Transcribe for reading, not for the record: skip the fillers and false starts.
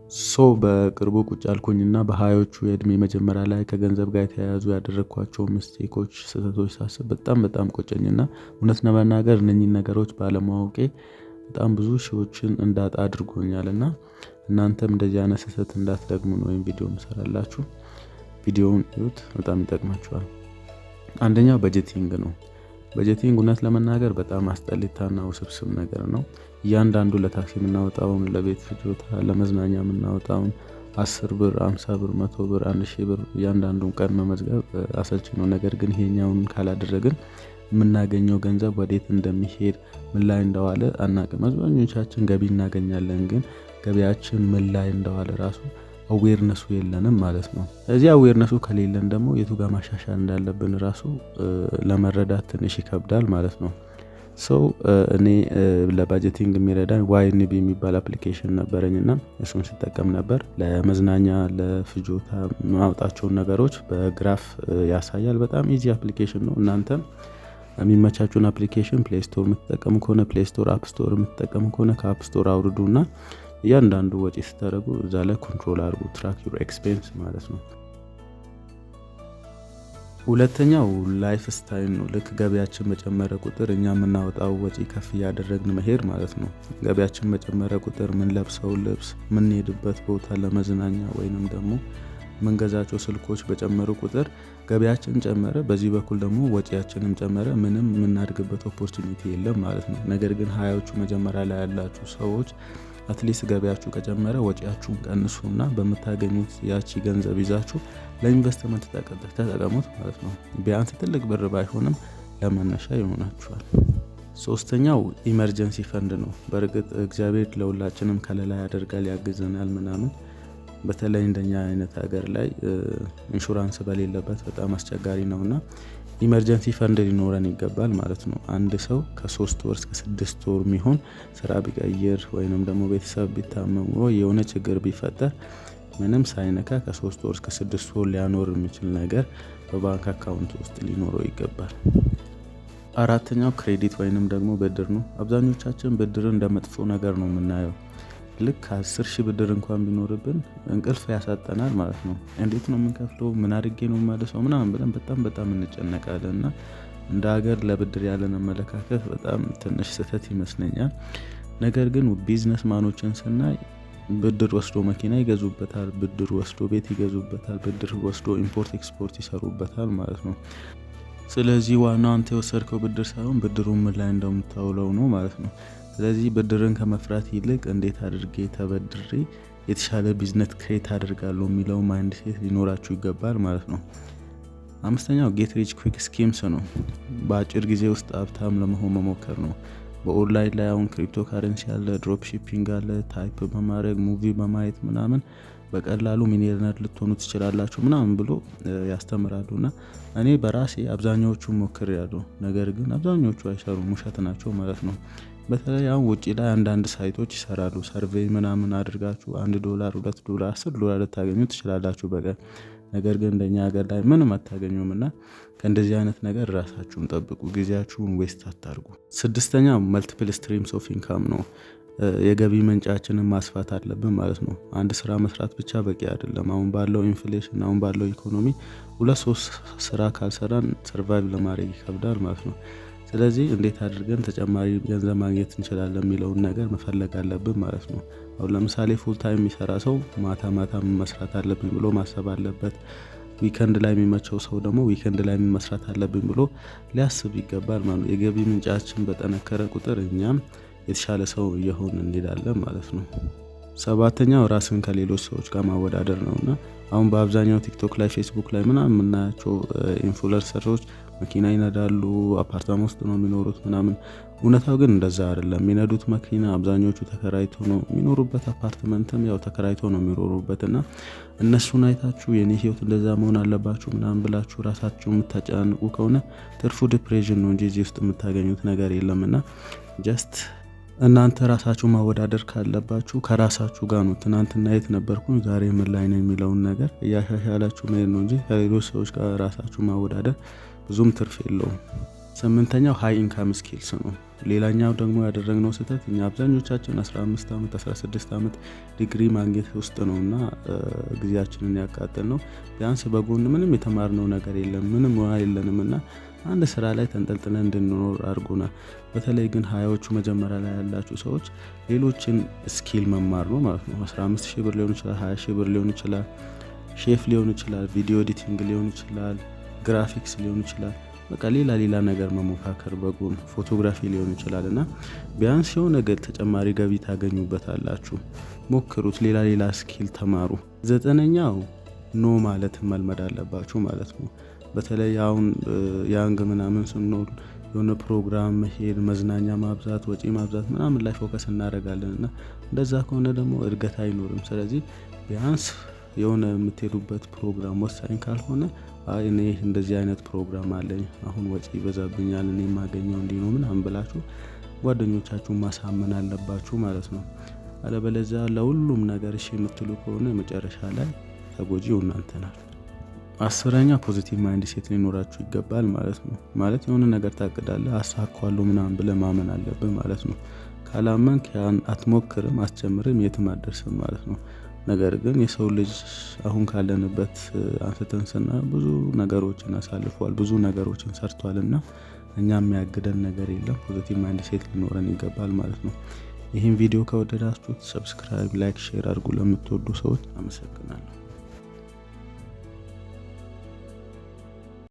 So በቅርቡ ቁጭ አልኩኝና በ20ዎቹ የእድሜ መጀመሪያ ላይ ከገንዘብ ጋር የተያያዙ ያደረግኳቸው mistake ኦች፣ ስህተቶች ሳስብ በጣም በጣም ቆጨኝና እውነት ለመናገር እነኚህን ነገሮች ባለማወቄ በጣም ብዙ ሺዎችን እንዳጣ አድርጎኛል። እና እናንተም እንደዚህ አይነት ስህተት እንዳትደግሙ ነው ይሄን ቪዲዮ ምሰራላችሁ። ቪዲዮውን እዩት፣ በጣም ይጠቅማችኋል። አንደኛው budgeting ነው። Budgeting እውነት ለመናገር በጣም አስጠሊታና ውስብስብ ነገር ነው። እያንዳንዱ ለታክሲ የምናወጣውን፣ ለቤት ፍጆታ፣ ለመዝናኛ የምናወጣውን 10 ብር፣ 50 ብር፣ 100 ብር፣ 1000 ብር እያንዳንዱን ቀን መመዝገብ አሰልቺ ነው። ነገር ግን ይሄኛውን ካላደረግን የምናገኘው ገንዘብ ወዴት እንደሚሄድ፣ ምን ላይ እንደዋለ አናውቅም። አብዛኞቻችን ገቢ እናገኛለን፣ ግን ገቢያችን ምን ላይ እንደዋለ ራሱ awareness ኡ የለንም ማለት ነው። ስለዚህ awareness ኡ ከሌለን ደግሞ የቱ ጋር ማሻሻል እንዳለብን ራሱ ለመረዳት ትንሽ ይከብዳል ማለት ነው። So እኔ ለ budgeting የሚረዳኝ YNB የሚባል application ነበረኝ እና እሱን ስጠቀም ነበር። ለመዝናኛ፣ ለፍጆታ የማወጣቸውን ነገሮች በ graph ያሳያል። በጣም easy application ነው። እናንተም የሚመቻችሁን application Play Store የምትጠቀሙ ከሆነ Play Store፣ App Store የምትጠቀሙ ከሆነ ከ App Store አውርዱና እያንዳንዱ ወጪ ስታደርጉ እዛ ላይ control አድርጉ። Track your expense ማለት ነው። ሁለተኛው lifestyle ነው። ልክ ገቢያችን በጨመረ ቁጥር እኛ የምናወጣው ወጪ ከፍ እያደረግን መሄድ ማለት ነው። ገቢያችን በጨመረ ቁጥር የምንለብሰው ልብስ፣ የምንሄድበት ቦታ ለመዝናኛ ወይንም ደግሞ የምንገዛቸው ስልኮች በጨመሩ ቁጥር ገቢያችን ጨመረ፣ በዚህ በኩል ደግሞ ወጪያችንም ጨመረ። ምንም የምናድግበት opportunity የለም ማለት ነው። ነገር ግን 20ዎቹ መጀመሪያ ላይ ያላችሁ ሰዎች at least ገቢያችሁ ከጨመረ ወጪያችሁን ቀንሱና በምታገኙት ያቺ ገንዘብ ይዛችሁ ለኢንቨስትመንት ተጠቀሙት ማለት ነው። ቢያንስ ትልቅ ብር ባይሆንም ለመነሻ ይሆናችኋል። ሶስተኛው emergency fund ነው። በእርግጥ እግዚአብሔር ለሁላችንም ከለላ ያደርጋል፣ ያግዘናል ምናምን። በተለይ እንደኛ አይነት ሀገር ላይ ኢንሹራንስ በሌለበት በጣም አስቸጋሪ ነው እና emergency fund ሊኖረን ይገባል ማለት ነው። አንድ ሰው ከ3 ወር እስከ 6 ወር የሚሆን ስራ ቢቀይር ወይንም ደግሞ ቤተሰብ ቢታመም ወይ የሆነ ችግር ቢፈጠር ምንም ሳይነካ ከ3 ወር እስከ 6 ወር ሊያኖር የሚችል ነገር በባንክ account ውስጥ ሊኖረው ይገባል። አራተኛው credit ወይንም ደግሞ ብድር ነው። አብዛኞቻችን ብድርን እንደ መጥፎ ነገር ነው የምናየው። ልክ 10,000 ብድር እንኳን ቢኖርብን እንቅልፍ ያሳጠናል ማለት ነው። እንዴት ነው የምንከፍለው? ምን አድርጌ ነው የምመልሰው? ምናምን ብለን በጣም በጣም እንጨነቃለን እና እንደ ሀገር ለብድር ያለን አመለካከት በጣም ትንሽ ስህተት ይመስለኛል። ነገር ግን businessman ኦችን ስናይ ብድር ወስዶ መኪና ይገዙበታል፣ ብድር ወስዶ ቤት ይገዙበታል፣ ብድር ወስዶ import export ይሰሩበታል ማለት ነው። ስለዚህ ዋናው አንተ የወሰድከው ብድር ሳይሆን ብድሩን ምን ላይ እንደምታውለው ነው ማለት ነው። ስለዚህ ብድርን ከመፍራት ይልቅ እንዴት አድርጌ ተበድሬ የተሻለ business create አደርጋለሁ የሚለው mindset ሊኖራችሁ ይገባል ማለት ነው። አምስተኛው get rich quick schemes ነው። በአጭር ጊዜ ውስጥ ሀብታም ለመሆን መሞከር ነው። በኦንላይን ላይ አሁን ክሪፕቶ ካረንሲ አለ፣ drop shipping አለ፣ type በማድረግ፣ movie በማየት ምናምን በቀላሉ ሚሊዮነር ልትሆኑ ትችላላችሁ ምናምን ብሎ ያስተምራሉ። እና እኔ በራሴ አብዛኛዎቹን ሞክሬያለሁ። ነገር ግን አብዛኛዎቹ አይሰሩም፣ ውሸት ናቸው ማለት ነው። በተለይ አሁን ውጪ ላይ አንዳንድ site ኦች ይሰራሉ። Survey ምናምን አድርጋችሁ 1 ዶላር፣ 2 ዶላር፣ 10 ዶላር ልታገኙ ትችላላችሁ በቀን። ነገር ግን እንደኛ ሀገር ላይ ምንም አታገኙም እና ከእንደዚህ አይነት ነገር ራሳችሁን ጠብቁ። ጊዜያችሁን waste አታርጉ። ስድስተኛ multiple streams of income ነው። የገቢ ምንጫችንን ማስፋት አለብን ማለት ነው። አንድ ስራ መስራት ብቻ በቂ አይደለም። አሁን ባለው inflation፣ አሁን ባለው ኢኮኖሚ ሁለት ሶስት ስራ ካልሰራን survive ለማድረግ ይከብዳል ማለት ነው። ስለዚህ እንዴት አድርገን ተጨማሪ ገንዘብ ማግኘት እንችላለን የሚለውን ነገር መፈለግ አለብን ማለት ነው። አሁን ለምሳሌ full time የሚሰራ ሰው ማታ ማታ መስራት አለብኝ ብሎ ማሰብ አለበት። Weekend ላይ የሚመቸው ሰው ደግሞ weekend ላይ መስራት አለብኝ ብሎ ሊያስብ ይገባል ማለት ነው። የገቢ ምንጫችን በጠነከረ ቁጥር እኛም የተሻለ ሰው እየሆንን እንሄዳለን ማለት ነው። ሰባተኛው ራስን ከሌሎች ሰዎች ጋር ማወዳደር ነው። እና አሁን በአብዛኛው ቲክቶክ ላይ፣ ፌስቡክ ላይ ምናምን የምናያቸው influencer ኦች መኪና ይነዳሉ፣ አፓርታማ ውስጥ ነው የሚኖሩት ምናምን። እውነታው ግን እንደዛ አይደለም። የሚነዱት መኪና አብዛኞቹ ተከራይቶ ነው የሚኖሩበት፣ አፓርትመንትም ያው ተከራይቶ ነው የሚኖሩበት። እና እነሱን አይታችሁ የኔ ህይወት እንደዛ መሆን አለባችሁ ምናምን ብላችሁ ራሳችሁ የምታጨናንቁ ከሆነ ትርፉ depression ነው እንጂ እዚህ ውስጥ የምታገኙት ነገር የለም። እና just እናንተ ራሳችሁ ማወዳደር ካለባችሁ ከራሳችሁ ጋር ነው። ትናንትና የት ነበርኩኝ፣ ዛሬ ምን ላይ ነው የሚለውን ነገር እያሻሻላችሁ መሄድ ነው እንጂ ከሌሎች ሰዎች ጋር ራሳችሁ ማወዳደር ብዙም ትርፍ የለውም። ስምንተኛው high income skills ነው። ሌላኛው ደግሞ ያደረግነው ስህተት እኛ አብዛኞቻችን 15 ዓመት፣ 16 ዓመት ዲግሪ ማግኘት ውስጥ ነው እና ጊዜያችንን ያቃጠልነው። ቢያንስ በጎን ምንም የተማርነው ነገር የለም፣ ምንም ሙያ የለንም እና አንድ ስራ ላይ ተንጠልጥለን እንድንኖር አድርጎናል። በተለይ ግን 20ዎቹ መጀመሪያ ላይ ያላችሁ ሰዎች ሌሎችን skill መማር ነው ማለት ነው። 15 ሺህ ብር ሊሆን ይችላል፣ 20 ሺህ ብር ሊሆን ይችላል፣ ሼፍ ሊሆን ይችላል፣ video editing ሊሆን ይችላል፣ ግራፊክስ ሊሆን ይችላል። በቃ ሌላ ሌላ ነገር መሞካከር፣ በጎን photography ሊሆን ይችላል እና ቢያንስ የሆነ ነገር ተጨማሪ ገቢ ታገኙበታላችሁ። ሞክሩት፣ ሌላ ሌላ skill ተማሩ። ዘጠነኛው no ማለትን መልመድ አለባችሁ ማለት ነው። በተለይ አሁን young ምናምን ስንሆን የሆነ ፕሮግራም መሄድ፣ መዝናኛ ማብዛት፣ ወጪ ማብዛት ምናምን ላይ focus እናደርጋለን እና እንደዛ ከሆነ ደግሞ እድገት አይኖርም። ስለዚህ ቢያንስ የሆነ የምትሄዱበት ፕሮግራም ወሳኝ ካልሆነ፣ አይ እኔ እንደዚህ አይነት ፕሮግራም አለኝ፣ አሁን ወጪ ይበዛብኛል፣ እኔ የማገኘው እንዲህ ነው ምናምን ብላችሁ ጓደኞቻችሁን ማሳመን አለባችሁ ማለት ነው። አለበለዚያ ለሁሉም ነገር እሺ የምትሉ ከሆነ መጨረሻ ላይ ተጎጂው እናንተ ናችሁ። 10ኛ positive mindset ሊኖራችሁ ይገባል ማለት ነው። ማለት የሆነ ነገር ታቅዳለህ፣ አሳካዋለሁ ምናምን ብለህ ማመን አለብህ ማለት ነው። ካላመንክ ያን አትሞክርም፣ አትጀምርም፣ የትም አትደርስም ማለት ነው። ነገር ግን የሰው ልጅ አሁን ካለንበት አንስተን ስናየው ብዙ ነገሮችን አሳልፏል፣ ብዙ ነገሮችን ሰርቷል እና እኛ የሚያግደን ነገር የለም። Positive mindset ሊኖረን ይገባል ማለት ነው። ይህን ቪዲዮ ከወደዳችሁት subscribe፣ like፣ share አድርጉ ለምትወዱ ሰዎች። አመሰግናለሁ።